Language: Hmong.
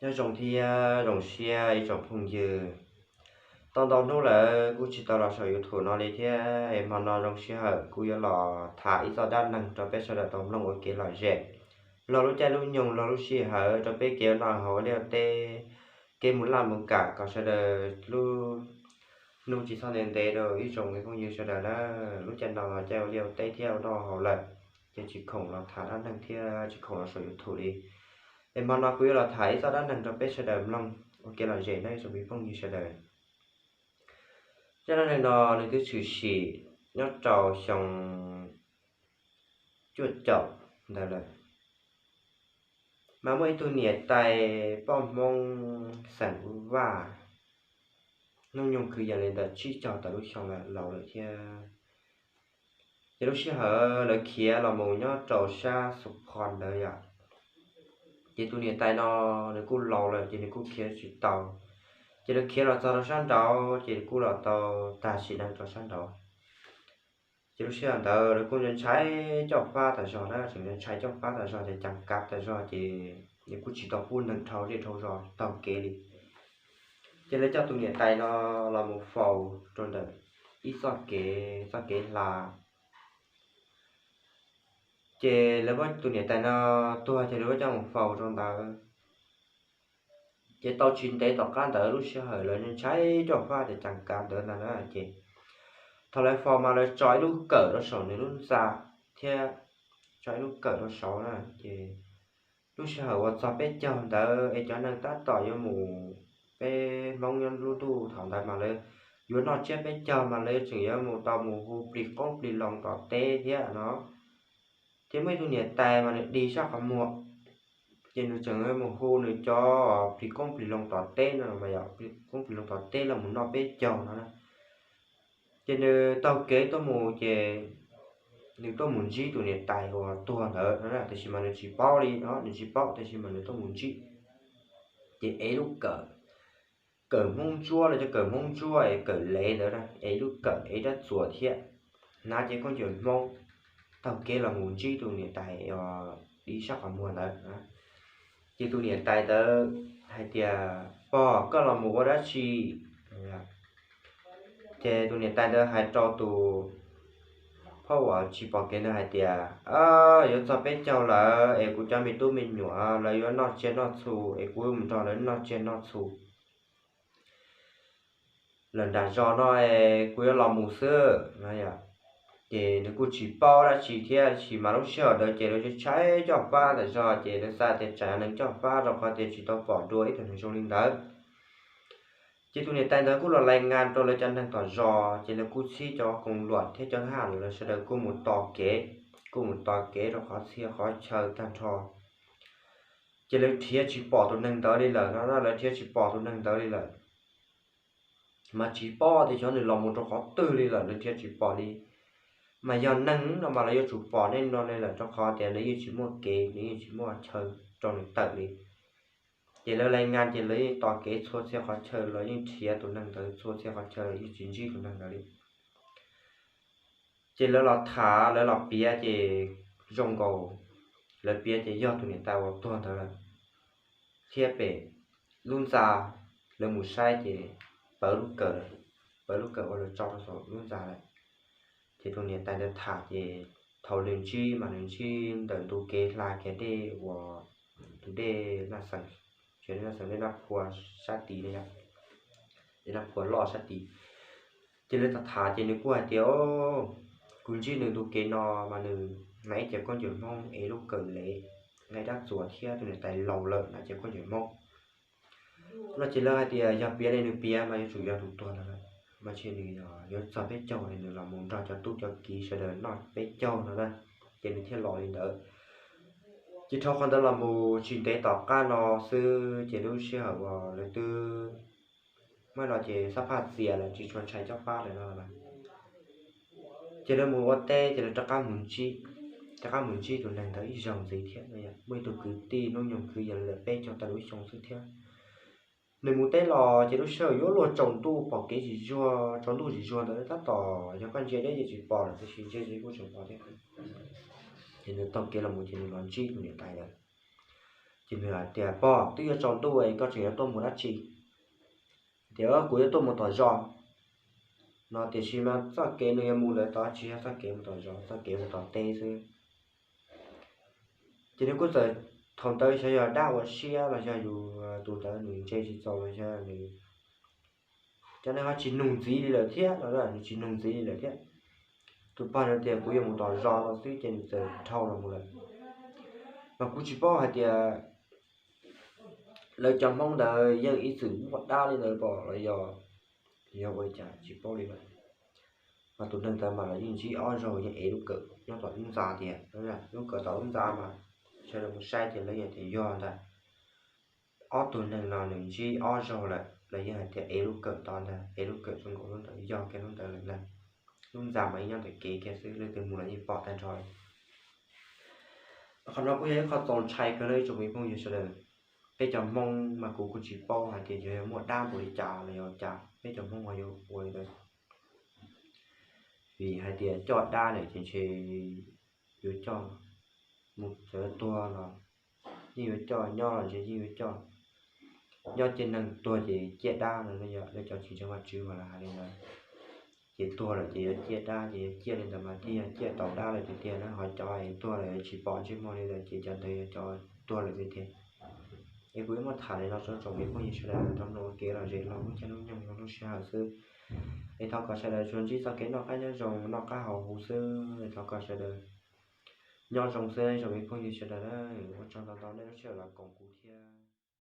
Nyob zoo thiab zoo siab ib tsoom phooj ywg. Tau ntau hnub lawm kuv tsis tau los saum YouTube no li thiab, es hmo no zoo sij hawm kuv yuav los tham ib txoj dab neeg rau peb sawv daws tau mloog ua kev lom zem, luag lub caij lub nyoog, luag lub sij hawm rau peb kev ua noj haus ua liaj ua teb, kev mus laj mus kam kom sawv daws lub hnub tsis txhob ntev ntev rau ib tsoom phooj ywg sawv daws na. Lub caij no los caij ua liaj ua teb thiab ua noj haus lawm, ces tsis khoom los tham dab neeg thiab tsis khoom los saum YouTube li. Es hmo no kuv yuav los tham ib txoj dab neeg rau peb sawv daws mloog ua kev lom zem na ib tsoom phooj ywg sawv daws. Zaj dab neeg no nws twb tshwm sim nyob rau xyoo cuaj caum ntawd lawm. Mas muaj ib tug niam tais poj Hmoob xeem Vaj, hnub nyoog kwv yees li ntawm tsib caug tawm lub xyoo lawm, laus lawm thiab. Ces lub sij hawm lawv khiav los mus nyob rau sab Xus Phos ntawd yom, ces tus niam tais no nws kuj laus lawm ces nws kuj khiav tsis tau. Ces lawv khiav los txog rau sab nraud ces kuj los tau tag sim neej rau sab nraud. Ces lub sij hawm ntawd lawv kuj ntshai coj pab tas zog na, tseem ntshai coj pab tas zog ces cav kav tas zog ces nws kuj tsis tau pub neeg dhau zej dhau zos taug kev li. Ces lawv coj tus niam tais no los mus faus rau ntawm ib txoj kev, txoj kev hla. Ces lawv muab tus niam tais no tuag ces lawv muab coj mus faus rau ntawd. Ces tau tsis ntev tom qab ntawd lub sij hawm lawv ntshai coj pab ces cav kav ntawd ntag na ces thaum lawv faus mas lawv tso ib lub kawm rau saum nws lub ntxa thiab tso ib lub kawm rau saud na ces lub sij hawm uas txog peb caug ntawd es cov neeg tab tom yuav mus, peb Hmoob nyob lub ntuj thaum ntawd mas lawv yuav noj tsiab peb caug mas lawv tseem yuav mus tau mus hu plig qoob plig loo tom teb thiab no. Ces muaj ib tug niam tais mas nws dig sab qhov muag, ces nws tseem mus hu nws cov plig qoob plig loo tom teb no, plig qoob plig loo tom teb los mus noj peb caug no na. Ces nws taug kev tuaj mus ces nws tuaj mus ntsib tus niam tais uas tuag ntawd no, tiam sis mas nws tsis paub li no, nws tsis paub tiam sis mas nws tuaj mus ntsib. Ces ev lub kawm, kawm Hmoob ntsuab, lawv cov kawm Hmoob ntsuab es kawm lev ntawd na, ev lub kawm ev rab txuas thiab, hnav cev khaub ncaws Hmoob, taug kev los mus ntsib tus niam tais uas dig sab qhov muag ntawd. Ces tus niam tais ntawd hais tias, Pog, koj los mus ua dab tsi? Ces tus niam tais ntawd hais rau tus phauj uas tsis pom kev ntawd hais tias, Yuav txog peb caug lawm es kuv cov me tub me nyuam lawv yuav noj tsiaj noj txhu es kuv mus nrog lawv noj tsiaj noj txhu lawm nram zos no es kuv yuav los mus xwb no. Ces nws kuj tsis paub dab tsi thiab, tab sis mas lub sij hawm ntawd ces lawv ntshai coj pab tas zog ces lawv xav tias tsam neeg coj pab rau qhov tias tsis tau pom dua ib tug neeg zoo li ntawd. Ces tus niam tais ntawd kuj los lais ngas rau lawv cov neeg tom zos ces lawv kuj txhib cov koom luam thiab cov thab ham lawv sawv daws kuj mus tos kev, kuj mus tos kev rau qhov txhia qhov chaw tag nrho. Ces lawv nrhiav tsis pom tus neeg ntawd li lawm no, lawv nrhiav tsis pom tus neeg ntawd li lawm. Mas tsis paub tias xyov nws los mus rau qhov twg li lawm, lawv nrhiav tsis pom li. Mas yog neeg no mas lawv yuav tsum pom nej no li lawm rau qhov tias nws yeej tsis muaj kev, nws yeej tsis muaj chaw rau nws tawm li. Ces lawv lais ngas ces lawv yeej tos kev txhua txhia qhov chaw, lawv yeej nrhiav tus neeg ntawd txhua txhia qhov chaw los yeej tsis ntsib tus neeg ntawd li. Ces lawv los tham lawv los piav ces zoo nkaus, lawv piav ces yog tus niam tais uas tuag ntawd lawm, thiab pem lub ntxa lawv mus saib ces pawv lub kawm, pawv lub kawm uas lawv tso rau saum lub ntxa lawm. Ces tus niam tais ntawd tham ces thaum nws ntsib mas nws ntsib ntawm ntu kev hla kiag dej uas tus dej Naj Xeem, dej Naj Xeem, dej Naj Phua sab tid, dej Naj Phua loj sab tid. Ces lawv tham tham ces nws kuj hais tias, Kuv ntsib nws ntu kev no mas nws hnav ib cev khaub ncaws Hmoob, ev lub kawm lev, hnav dab txuas thiab tus niam tais laus lawm hnav cev khaub ncaws Hmoob. No ces lawv hais tias yog piav li nws piav mas yuav tsum yog tus tuag ntawd lawm, mas ntshe nws yuav txog peb caug es nws los mus nrog cov tub cov kiv sawv daws noj peb caug no na, ces nws thiaj los li ntawd. Ces dhau qhov ntawd los mus tsis ntev tom qab no xwb ces lub sij hawm uas lawv twb muab los ces xab phaj txias lawm tsis tshua ntshai coj pab lawm no. Ces lawv mus ua teb ces lawv rov qab mus ntsib, rov qab mus ntsib tus neeg ntawd ib zaug ntxiv thiab. Muaj ib tug kwv tij hnub nyoog kwv yees li ntawm peb caug tawm lub xyoo xwb thiab. Nws mus teb los ces lub sij hawm yuav luag tsaus ntuj pom kev tsis tsuag, tsaus ntuj tsis tsuag ntawd tab tom yog koj ntsia deb ces tsis pom lawm, tab sis ntsia deb kuj tseem pom thiab. Ces nws taug kev los mus ces nws los ntsib tus niam tais lawm. Ces nws hais tias, Pog, twb yuav tsaus ntuj, koj tseem yuav tuaj mus dab tsi? Tias, Kuv yuav tuaj mus tom zos no. Tiam sis mas txoj kev nws yuav mus lawm tod tsis yog txoj kev mus tom zos, txoj kev mus tom teb xwb. Ces nws kuj txawm, thaum ntawd xyov yog dab ua siab los yog yus tus ntawd nws ntse tsis txaus los yog nws, cov neeg ho tsis nug ntxiv li lawm thiab no, nws tsis nug ntxiv li lawm thiab. Tus pog no tias, Kuv yuav mus tom zos no xwb, ces nws txawm dhau los mus lawm. Mas kuv tsis paub hais tias lawv cov Hmoob ntawd yeej ib txwm muaj dab li ntawd pom los yog, yog ua li cas tsis paub li lawm. Mas tus neeg ntawd mas los yeej ntsib ob zaug, yeej ev lub kawm nyob tom lub ntxa tiag. Lub kawm tom lub ntxa mas sawv daws mus saib ces lawv yeej tias yog ntag. Ob tug neeg no nws ntsib ob zaug lawm, lawv yeej hais tias ev lub kawm tod ntag, ev lub kawm zoo nkaus lub ntawd, yog kiag lub ntawd lawm ntag. Lub ntxa mas yeej nyob ntawm kev kiag xwb, leej twg mus los yeej pom tag nrho li. Qhov no kuj yog ib qho txaus ntshai kawg na ib tsoom me phooj ywg sawv daws. Peb cov Hmoob mas kuv kuj tsis paub hais tias yog yuav muaj dab npaum li cas los yog cas peb cov Hmoob ho yuav ua li ntawd. Vim hais tias coj dab lawm ces ntshe yuav coj mus txawv tuag los yeej yuav coj, nyob los ntshe yeej yuav coj. Nyob ciaj neeg, tuag ces ciaj dab no, lawv cov txiv ntseeg Vajtswv mas lawv hais li ntawd. Ces tuag lawm ces yuav ciaj dab, ces yuav ciaj li ntawd mas thiaj yog ciaj tau dab lawm tiag tiag na. Ho cov es tuag lawm tsis pom ntsej muag li lawm ces cov ntawd yog cov tuag lawm tiag tiag. Es kuv yuav muab tham li no rau tsoom me phooj ywg sawv daws tau mloog ua kev lom zem los lub caij lub nyoog los lub sij hawm xwb. Es thov kom sawv daws tsuas ntsib txoj kev noj qab nyob zoo, noj qab haus huv xwb. Es thov kom sawv daws nyob zoo xwb tsoom me phooj ywg sawv daws. Ua tsaug ntau ntau nej lub sij hawm los koom kuv thiab.